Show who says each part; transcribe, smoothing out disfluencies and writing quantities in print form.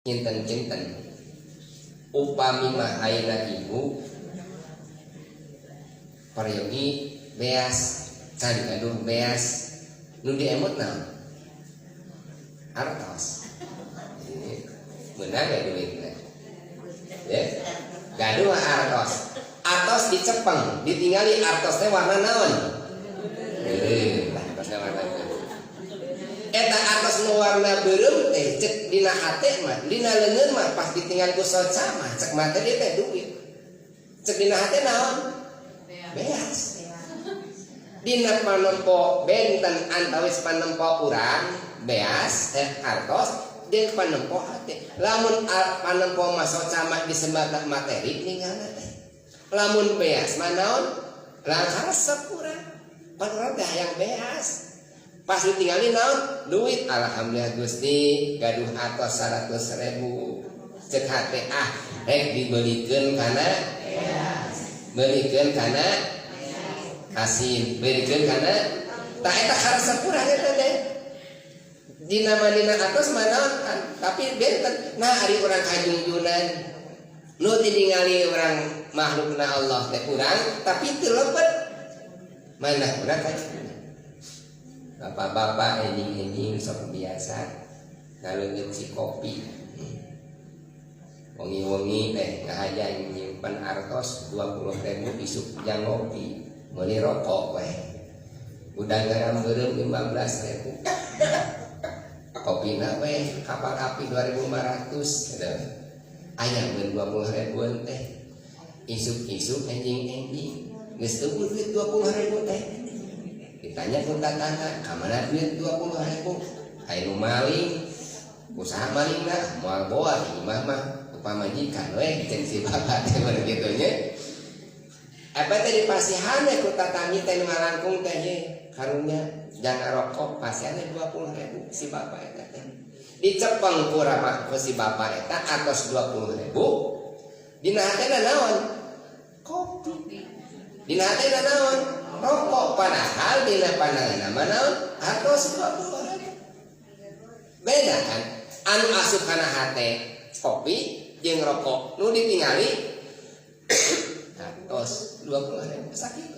Speaker 1: Kinten-kinten upami mah ayeuna ibu peryogi beas, can gaduh beas, nu diemut naon? Artos. Meunang ya duitna ya, gaduh artos. Artos dicepeng, ditinggali artos teh warna naon? Artosna warna beureum. Eta artos nu warna beureum teh cek dina hate mah, dina leungeun mah, pas ditinggal ku soca mah, cek mata dia teh duit, cek dina hate naon? Beas. Dina panempo benten antawis panempo urang beas, artos jeung panempo hate. Lamun panempo mah soca mah disebat materi ninggalna teh. Lamun beas mah naon? Lah, karesep urang pan, urang teh hayang beas. Pas ditinggalin naon? Duit. Alhamdulillah Gusti, gaduh atos 100 ribu. Cek hate, ah, rek dibelikeun kana, belikeun kana asin, belikeun kana. Tah, eta karesep urang eta teh dina manina atos mah naon kan, tapi benten. Nah, ari urang kajungjunan, nu ditingali urang makhlukna Allah teh urang, tapi teu lebet mana urang kajungjunan. Bapak-bapak enjing-enjing sok biasa ngaleungeut si kopi, wengi-wengi teh ngahaja nyimpen artos 20 ribu, isuk jang ngopi, meuli rokok weh. Udah garam beureum 15 ribu, kopina weh Kapal Api 2500 gitu. Aya beun 20 ribuan teh, isuk-isuk, enjing-enjing geus euweuh duit 20 ribu teh. Ditanya ku tatangga, "Kamana duit 20 ribu?" Aya nu maling, usaha maling lah, moal boa di imah mah, pamajikan we cek si bapak teh begitu nya. Apa teh dipasihan we ku tatangi teh nu ngalangkung teh, ye karunya jangan rokok, pasihan 20 ribu si bapak eta teh. Dicepeng ku rama ku si bapak eta atos 20 ribu, dina hatena naon? Kopi. Dina hatena naon? Rokok. Padahal dina pandangan mah naon? Atos 20 ribu. Beda kan anu asup kana hate kopi jeung rokok, nu ditingali atos 20 ribu. Sakit.